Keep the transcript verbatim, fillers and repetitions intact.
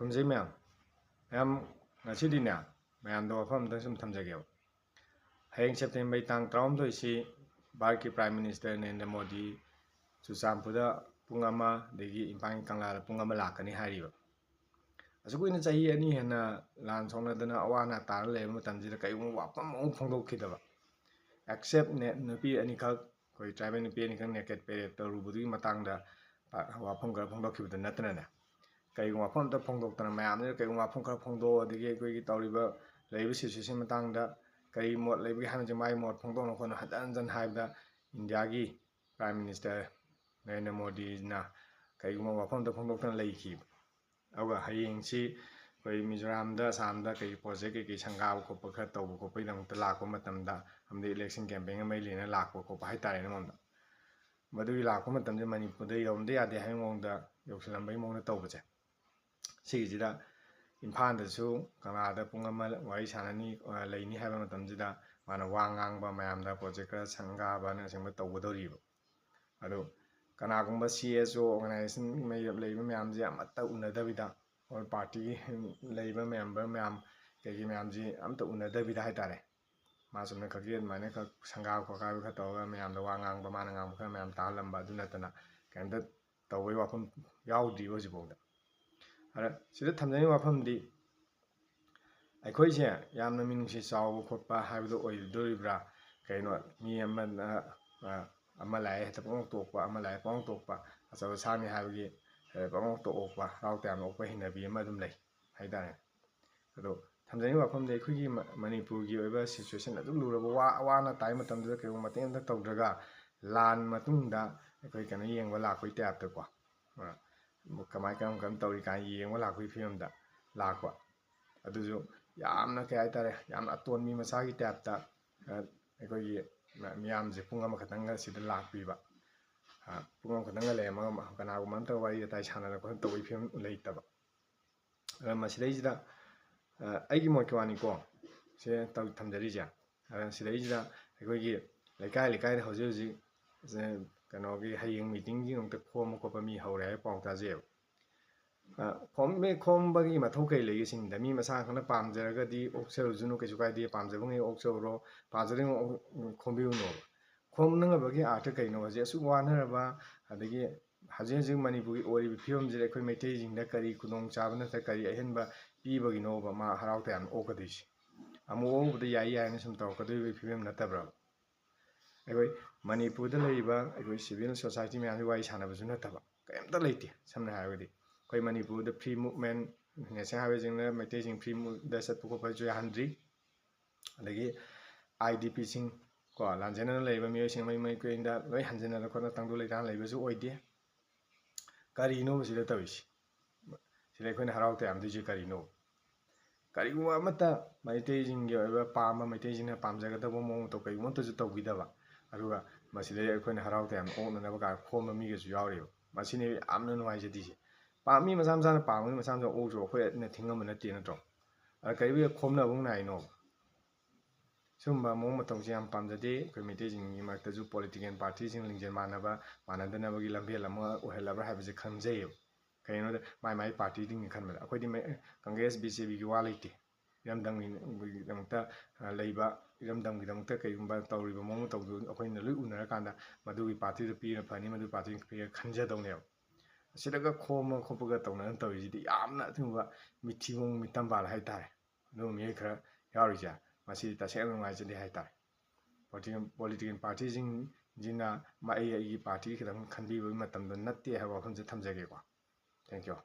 ꯈꯨꯔꯨꯝꯖꯩ ꯃꯌꯥꯝ꯫ ꯃꯌꯥꯝ, ꯉꯁꯤꯗꯤꯅꯦ, ꯃꯌꯥꯝꯗ ꯋꯥꯐꯝ ꯑꯝꯇꯪ ꯁꯨꯝ ꯊꯝꯖꯒꯦꯕ꯫ ꯍꯌꯦꯡ September ꯇꯥꯡ ꯇꯔꯥꯍꯨꯝꯗꯣꯏꯁꯤ ꯚꯥꯔꯠꯀꯤ Prime Minister ꯅꯔꯦꯟꯗ꯭ꯔ ꯃꯣꯗꯤ ꯆꯨꯔꯆꯥꯟꯄꯨꯔꯗ ꯄꯨꯡ ꯑꯃ, ꯑꯗꯒꯤ ꯏꯝꯐꯥꯜꯒꯤ ꯀꯪꯂꯥꯗ ꯄꯨꯡ ꯑꯃ ꯂꯥꯛꯀꯅꯤ ꯍꯥꯏꯔꯤꯕ꯫ ꯑꯁꯨꯛ ꯀꯨꯏꯅ ꯆꯍꯤ ꯑꯅꯤ ꯍꯦꯟꯅ ꯂꯥꯟ ꯁꯣꯛꯅꯗꯅ ꯑꯋꯥ ꯑꯅꯥ ꯇꯥꯔ ꯂꯩꯔꯕ ꯃꯇꯝꯁꯤꯗ ꯀꯔꯤꯒꯨꯝꯕ ꯋꯥꯐꯝ ꯑꯃ ꯐꯣꯡꯗꯣꯛꯈꯤꯗꯕ, except ꯅꯦ-, ꯅꯨꯄꯤ ꯑꯅꯤꯈꯛ, ꯑꯩꯈꯣꯏ tribal ꯅꯨꯄꯤ ꯑꯅꯤꯈꯛ naked parade ꯇꯧꯔꯨꯕꯗꯨꯒꯤ ꯃꯇꯥꯡꯗ ꯄ-, ꯋꯥꯐꯝ ꯈꯔ ꯐꯣꯡꯗꯣꯛꯈꯤꯕꯗ ꯅꯠꯇꯅꯅꯦ, ꯀꯔꯤꯒꯨꯝꯕ ꯋꯥꯐꯝ ꯑꯝꯇ ꯐꯣꯡꯗꯣꯛꯇꯅ, ꯃꯌꯥꯝꯁꯤꯅ ꯀꯔꯤꯒꯨꯝꯕ ꯋꯥꯐꯝ ꯈꯔ ꯐꯣꯡꯗꯣꯛꯑꯣ, ꯑꯗꯒꯤ ꯑꯩꯈꯣꯏꯒꯤ ꯇꯧꯔꯤꯕ, ꯂꯩꯔꯤꯕ situation ꯃꯇꯥꯡꯗ ꯀꯔꯤ ꯃꯣꯠ ꯂꯩꯕꯒꯦ ꯍꯥꯏꯕꯁꯦ ꯃꯥꯒꯤ ꯃꯣꯠ ꯐꯣꯡꯗꯣꯛꯅ ꯈꯣꯠꯅ ꯍꯟꯖꯟ ꯍꯟꯖꯟ ꯍꯥꯏꯕꯗ ꯏꯟꯗꯤꯌꯥꯒꯤ Prime Minister ꯅꯔꯦꯟꯗ꯭ꯔ ꯃꯣꯗꯤꯅ ꯀꯔꯤꯒꯨꯝꯕ ꯋꯥꯐꯝ ꯑꯝꯇ ꯐꯣꯡꯗꯣꯛꯇꯅ ꯂꯩꯈꯤꯕ꯫ ꯑꯗꯨꯒ ꯍꯌꯦꯡꯁꯤ ꯑꯩꯈꯣꯏ ꯃꯤꯖꯣꯔꯥꯝꯗ, ꯑꯁꯥꯝꯗ ꯀꯩ project ꯀꯩꯀꯩ ꯁꯪꯒꯥꯕ ꯈꯣꯠꯄ ꯈꯔ ꯇꯧꯕ ꯈꯣꯠꯄꯒꯤꯗꯃꯛꯇ ꯂꯥꯛꯄ ꯃꯇꯝꯗ, ꯑꯃꯗꯤ election campaign ꯑꯃ ꯃꯔꯤ ꯂꯩꯅꯅ ꯂꯥꯛꯄ ꯈꯣꯠꯄ ꯍꯥꯏꯇꯥꯔꯦꯅꯦ, ꯃꯉꯣꯟꯗ꯫ ꯃꯗꯨꯒꯤ ꯂꯥꯛꯄ ꯃꯇꯝꯗ ꯃꯅꯤꯄꯨꯔꯗ ꯌꯧꯔꯝꯗ ꯌꯥꯗꯦ ꯍꯥꯏꯕꯒꯤ ꯃꯑꯣꯡꯗ, ꯌꯧꯁꯤꯜꯂꯝꯕꯒꯤ ꯃꯑꯣꯡꯗ ꯇꯧꯕꯁꯦ, ꯁꯤꯒꯤꯁꯤꯗ ꯏꯝꯐꯥꯜꯗꯁꯨ ꯀꯪꯂꯥꯗ ꯄꯨꯡ ꯑꯃ ꯋꯥꯔꯤ ꯁꯥꯟꯅꯅꯤ, ꯑ, ꯂꯩꯅꯤ ꯍꯥꯏꯕ ꯃꯇꯝꯁꯤꯗ ꯃꯥꯅ ꯋꯥ ꯉꯥꯡꯕ, ꯃꯌꯥꯝꯗ project ꯈꯔ ꯁꯪꯒꯥꯕꯅꯆꯤꯡꯕ ꯇꯧꯒꯗꯧꯔꯤꯕ꯫ ꯑꯗꯨ ꯀꯅꯥꯒꯨꯝꯕ C S O organization ꯃꯌꯥꯝ ꯂꯩꯕ ꯃꯌꯥꯝꯁꯦ ꯑꯃꯠꯇ ꯎꯅꯗꯕꯤꯗ, or party ꯂꯩꯕ member ꯃꯌꯥꯝ, ꯀꯩꯒꯤ ꯃꯌꯥꯝꯁꯤ ꯑꯝꯇ ꯎꯅꯗꯕꯤꯗ ꯍꯥꯏꯇꯥꯔꯦ, ꯃꯥ ꯆꯨꯝꯅ ꯈꯛꯀꯤ ꯑꯗꯨꯃꯥꯏꯅ ꯈꯛ ꯁꯪꯒꯥꯕ ꯈꯣꯠꯀꯥꯏꯕ ꯈꯔ ꯇꯧꯔꯒ ꯃꯌꯥꯝꯗ ꯋꯥ ꯉꯥꯡꯕ, ꯃꯥꯅ ꯉꯥꯡꯕ ꯈꯔ ꯃꯌꯥꯝ ꯇꯥꯍꯜꯂꯝꯕ, ꯑꯗꯨ ꯅꯠꯇꯅ ꯀꯩꯝꯇ ꯇꯧꯕꯒꯤ ꯋꯥꯐꯝ ꯌꯥꯎꯗ꯭ꯔꯤꯕ ꯍꯧꯖꯤꯛꯐꯥꯎꯗ꯫ ꯑꯗ ꯁꯤꯗ ꯊꯝꯖꯅꯤꯡꯕ ꯋꯥꯐꯝꯗꯤ, ꯑꯩꯈꯣꯏꯁꯦ ꯌꯥꯝꯅ ꯃꯤꯅꯨꯡꯁꯤ ꯆꯥꯎꯕ ꯈꯣꯠꯄ ꯍꯥꯏꯕꯗꯣ ꯑꯣꯏꯗꯣꯔꯤꯕ꯭ꯔꯥ? ꯀꯩꯅꯣ, ꯃꯤ ꯑꯃꯅ, ꯑ, ꯑꯃ ꯂꯥꯛꯑꯦ ꯍꯦꯛꯇ ꯄꯪꯑꯣꯛ ꯇꯣꯛꯄ, ꯑꯃ ꯂꯥꯛꯑꯦ ꯄꯪꯑꯣꯛ ꯇꯣꯛꯄ, ꯑꯆꯧ ꯑꯁꯥꯡꯅꯤ ꯍꯥꯏꯕꯒꯤ, ꯑ, ꯄꯪꯑꯣꯛꯇ ꯑꯣꯛꯄ, ꯍꯔꯥꯎ ꯇꯌꯥꯝꯅ ꯑꯣꯛꯄ ꯍꯩꯅꯕꯤ ꯑꯃ ꯑꯗꯨꯝ ꯂꯩ ꯍꯥꯏꯇꯥꯔꯦ꯫ ꯑꯗꯣ ꯊꯝꯖꯅꯤꯡꯕ ꯋꯥꯐꯝꯗꯤ, ꯑꯩꯈꯣꯏꯒꯤ ꯃ-, ꯃꯅꯤꯄꯨꯔꯒꯤ ꯑꯣꯏꯕ situation ꯑꯗꯨꯛ ꯂꯨꯔꯕ, ꯋꯥ, ꯑꯋꯥ ꯑꯅꯥ ꯇꯥꯏ ꯃꯇꯝꯗꯨꯗ ꯀꯩꯒꯨꯝꯕ ꯃꯇꯦꯡ ꯑꯝꯇ ꯇꯧꯗ꯭ꯔꯒ, ꯂꯥꯟ ꯃꯇꯨꯡꯗ ꯑꯩꯈꯣꯏ ꯀꯩꯅꯣ ꯌꯦꯡꯕ ꯂꯥꯛꯄꯒꯤ type ꯇꯀꯣ, ꯑ, ꯀꯃꯥꯏ, ꯀꯔꯝ, ꯀꯔꯝ ꯇꯧꯔꯤ ꯀꯥꯏꯅ ꯌꯦꯡꯕ ꯂꯥꯛꯄꯒꯤ ꯐꯤꯕꯝꯗ ꯂꯥꯛꯄ꯫ ꯑꯗꯨꯁꯨ ꯌꯥꯝꯅ, ꯀꯩ ꯍꯥꯏꯇꯥꯔꯦ, ꯌꯥꯝꯅ ꯑꯇꯣꯟꯕꯤ ꯃꯆꯥꯒꯤ type ꯇ, ꯑ, ꯑꯩꯈꯣꯏꯒꯤ ꯃ-, ꯃꯤꯌꯥꯝꯁꯦ ꯄꯨꯡ ꯑꯃꯈꯛꯇꯪꯒ ꯁꯤꯗ ꯂꯥꯛꯄꯤꯕ, ꯑ, ꯄꯨꯡ ꯑꯃꯈꯛꯇꯪꯒ ꯂꯩꯔꯝꯃꯒ ꯃ-, ꯀꯅꯥꯒꯨꯝꯕ ꯑꯝꯇ ꯋꯥꯔꯤ ꯋꯥꯇꯥꯏ ꯁꯥꯟꯅꯗꯅ ꯈꯣꯠꯇꯅ ꯇꯧꯕꯒꯤ ꯐꯤꯕꯝ ꯂꯩꯇꯕ꯫ ꯑꯗ ꯃꯁꯤꯗꯩꯁꯤꯗ, ꯑ, ꯑꯩꯒꯤ ꯃꯣꯠꯀꯤ ꯋꯥꯅꯤꯀꯣ, ꯁꯦ ꯇꯧ-, ꯊꯝꯖꯔꯤꯁꯦ꯫ ꯑꯗ ꯁꯤꯗꯩꯁꯤꯗ ꯑꯩꯈꯣꯏꯒꯤ ꯂꯩꯀꯥꯏ ꯂꯩꯀꯥꯏꯗ ꯍꯧꯖꯤꯛ ꯍꯧꯖꯤꯛ, ꯁꯦ, ꯀꯩꯅꯣꯒꯤ ꯍꯌꯦꯡ meeting ꯒꯤꯗꯃꯛꯇ ꯈꯣꯝꯕ ꯈꯣꯠꯄ ꯃꯤ ꯍꯧꯔꯦ ꯍꯥꯏꯕ ꯄꯥꯎ ꯇꯥꯖꯩꯌꯦꯕ꯫ ꯈꯣꯝꯃꯦ, ꯈꯣꯝꯕꯒꯤ ꯃꯊꯧ ꯀꯩ ꯂꯩꯒꯦ ꯁꯤꯅꯤꯗ? ꯃꯤ ꯃꯁꯥ ꯈꯛꯅ ꯄꯥꯝꯖꯔꯒꯗꯤ ꯑꯣꯛꯆꯔꯨꯁꯅꯨ, ꯀꯩꯁꯨ ꯀꯥꯏꯗꯦ, ꯄꯥꯝꯖꯕꯉꯩ ꯑꯣꯛꯆꯍꯧꯔꯣ, ꯄꯥꯝꯖꯗ꯭ꯔꯤꯉꯩ ꯈꯣꯝꯕꯤꯔꯨꯅꯣꯕ꯫ ꯈꯣꯝꯅꯕꯒꯤ ꯑꯥꯔꯊ ꯀꯩꯅꯣ? ꯍꯧꯖꯤꯛ ꯑꯁꯨꯛ ꯋꯥꯅꯔꯕ, ꯑꯗꯒꯤ ꯍꯧꯖꯤꯛ ꯍꯧꯖꯤꯛ ꯃꯅꯤꯄꯨꯔꯒꯤ ꯑꯣꯏꯔꯤꯕ ꯐꯤꯕꯝꯁꯤꯗ ꯑꯩꯈꯣꯏ ꯃꯩꯇꯩꯁꯤꯡꯗ ꯀꯔꯤ ꯈꯨꯗꯣꯡꯆꯥꯕ ꯅꯠꯇ꯭ꯔꯒ ꯀꯔꯤ ꯑꯍꯦꯟꯕ ꯄꯤꯕꯒꯤꯅꯣꯕ ꯃꯥ ꯍꯔꯥꯎ ꯇꯌꯥꯝꯅ ꯑꯣꯛꯀꯗꯣꯏꯁꯦ? ꯑꯃꯨꯛ ꯑꯣꯛꯎꯕꯗ ꯌꯥꯏ ꯌꯥꯏꯅ ꯁꯨꯝ ꯇꯧꯔꯛꯀꯗꯣꯔꯤꯕ ꯐꯤꯕꯝ ꯅꯠꯇꯕ꯭ꯔꯕ? ꯑꯩꯈꯣꯏ ꯃꯅꯤꯄꯨꯔꯗ ꯂꯩꯔꯤꯕ ꯑꯩꯈꯣꯏ civil society ꯃꯌꯥꯝꯁꯤ ꯋꯥꯔꯤ ꯁꯥꯟꯅꯕꯁꯨ ꯅꯠꯇꯕ, ꯀꯔꯤꯝꯇ ꯂꯩꯇꯦ꯫ ꯁꯝꯅ ꯍꯥꯏꯔꯒꯗꯤ ꯑꯩꯈꯣꯏ ꯃꯅꯤꯄꯨꯔꯗ free movement, national highwayꯁꯤꯡꯅ ꯃꯩꯇꯩꯁꯤꯡ free movementꯗ ꯆꯠꯄ ꯈꯣꯠꯄꯁꯨ ꯌꯥꯍꯟꯗ꯭ꯔꯤ꯫ ꯑꯗꯒꯤ IDPꯁꯤꯡ ꯀꯣ, ꯂꯥꯟꯖꯦꯟꯅꯅ ꯂꯩꯔꯤꯕ ꯃꯤꯑꯣꯏꯁꯤꯡ ꯃꯌꯨꯝ ꯃꯀꯩꯗ ꯂꯣꯏ ꯍꯟꯖꯤꯟꯅꯗꯅ ꯈꯣꯠꯅ ꯇꯪꯗꯨ ꯂꯩꯇꯥꯅ ꯂꯩꯕꯁꯨ ꯑꯣꯏꯗꯦ꯫ ꯀꯔꯤꯅꯣꯕ ꯁꯤꯗ ꯇꯧꯔꯤꯁꯤ? ꯁꯤꯗ ꯑꯩꯈꯣꯏꯅ ꯍꯔꯥꯎ ꯇꯌꯥꯝꯗꯣꯏꯁꯦ ꯀꯔꯤꯅꯣ? ꯀꯔꯤꯒꯨꯝꯕ ꯑꯃꯠꯇ ꯃꯩꯇꯩꯁꯤꯡꯒꯤ ꯑꯣꯏꯕ ꯄꯥꯝꯕ, ꯃꯩꯇꯩꯁꯤꯡꯅ ꯄꯥꯝꯖꯒꯗꯕ ꯃꯑꯣꯡ ꯃꯇꯧ ꯀꯔꯤꯒꯨꯝꯕ ꯑꯃꯠꯇꯁꯨ ꯇꯧꯕꯤꯗꯕ, ꯑꯗꯨꯒ ꯃꯁꯤꯗꯩ ꯑꯩꯈꯣꯏꯅ ꯍꯔꯥꯎ ꯇꯌꯥꯝꯅ ꯑꯣꯛꯅꯅꯕ ꯀꯥꯏꯅ ꯈꯣꯝꯕ ꯃꯤꯒꯁꯨ ꯌꯥꯎꯔꯤꯕ꯫ ꯃꯁꯤꯅꯦ ꯌꯥꯝꯅ ꯅꯨꯡꯉꯥꯏꯖꯗ꯭ꯔꯤꯁꯦ꯫ ꯄꯥꯝ-, ꯃꯤ ꯃꯁꯥ ꯃꯁꯥꯅ ꯄꯥꯝꯕꯒꯤ ꯃꯁꯥ ꯃꯁꯥ ꯑꯣꯛꯆꯧ, ꯑꯩꯈꯣꯏꯅ ꯊꯤꯡꯉꯝꯕ ꯅꯠꯇꯦ ꯅꯠꯇ꯭ꯔꯣ? ꯑꯗ ꯀꯔꯤꯒꯨꯝꯕ ꯈꯣꯝꯅꯕ ꯑꯃꯨꯛ ꯅꯥꯏꯅꯣꯕ? ꯁꯤꯒꯨꯝꯕ ꯃꯑꯣꯡ ꯃꯇꯧꯁꯦ ꯌꯥꯝ ꯄꯥꯝꯖꯗꯦ꯫ ꯑꯩꯈꯣꯏ ꯃꯩꯇꯩꯁꯤꯡꯒꯤ ꯃꯔꯛꯇꯁꯨ political partyꯁꯤꯡ ꯂꯤꯡꯖꯦꯜ ꯃꯥꯟꯅꯕ, ꯃꯥꯟꯅꯗꯅꯕꯒꯤ ꯂꯝꯕꯦꯜ ꯑꯃ ꯑꯣꯏꯍꯜꯂꯕ꯭ꯔꯥ ꯍꯥꯏꯕꯁꯦ ꯈꯟꯖꯩꯌꯦꯕ꯫ ꯀꯩꯒꯤꯅꯣꯗ ꯃꯥꯏ ꯃꯥꯏ partyꯁꯤꯡꯒꯤ ꯈꯟꯕꯗ ꯑꯩꯈꯣꯏꯗꯤ ꯃꯩ-, ꯀꯪꯒ꯭ꯔꯦꯁ, BJPꯒꯤ ꯋꯥ ꯂꯩꯇꯦ꯫ ꯏꯔꯝꯗꯝꯒꯤꯗꯃꯛꯇ, ꯑ, ꯂꯩꯕ, ꯏꯔꯝꯗꯝꯒꯤꯗꯃꯛꯇ ꯀꯩꯒꯨꯝꯕ ꯇꯧꯔꯤꯕ ꯃꯑꯣꯡ ꯃꯇꯧꯗꯨ ꯑꯩꯈꯣꯏꯅ ꯂꯣꯏ ꯎꯅꯔꯀꯥꯟꯗ ꯃꯗꯨꯒꯤ partyꯗꯨ ꯄꯤꯔ ꯐꯅꯤ, ꯃꯗꯨꯒꯤ partyꯗꯨ ꯄꯤꯔ ꯈꯟꯖꯗꯧꯅꯦꯕ꯫ ꯑꯁꯤꯗꯒ ꯈꯣꯝꯃ ꯈꯣꯠꯄꯒ ꯇꯧꯅꯗꯅ ꯇꯧꯔꯤꯁꯤꯗꯤ ꯌꯥꯝꯅ ꯑꯗꯨꯒꯨꯝꯕ ꯃꯤꯊꯤꯕꯣꯡ ꯃꯤꯇꯝꯕꯥꯜ ꯍꯥꯏꯇꯥꯔꯦ꯫ ꯑꯗꯨꯒꯨꯝꯕ ꯃꯤꯑꯣꯏ ꯈꯔ ꯌꯥꯎꯔꯤꯁꯦ, ꯃꯁꯤ ꯇꯁꯦꯡꯅ ꯅꯨꯡꯉꯥꯏꯖꯗꯦ ꯍꯥꯏꯇꯥꯔꯦ꯫ Political, political partyꯁꯤꯡꯁꯤꯅ ꯃꯥ-, ꯑꯩ, ꯑꯩꯒꯤ party ꯈꯤꯇꯪ ꯈꯟꯕꯤꯕꯒꯤ ꯃꯇꯝꯗꯣ ꯅꯠꯇꯦ ꯍꯥꯏꯕ ꯋꯥꯐꯝꯁꯦ ꯊꯝꯖꯒꯦꯀꯣ꯫ Thank you꯫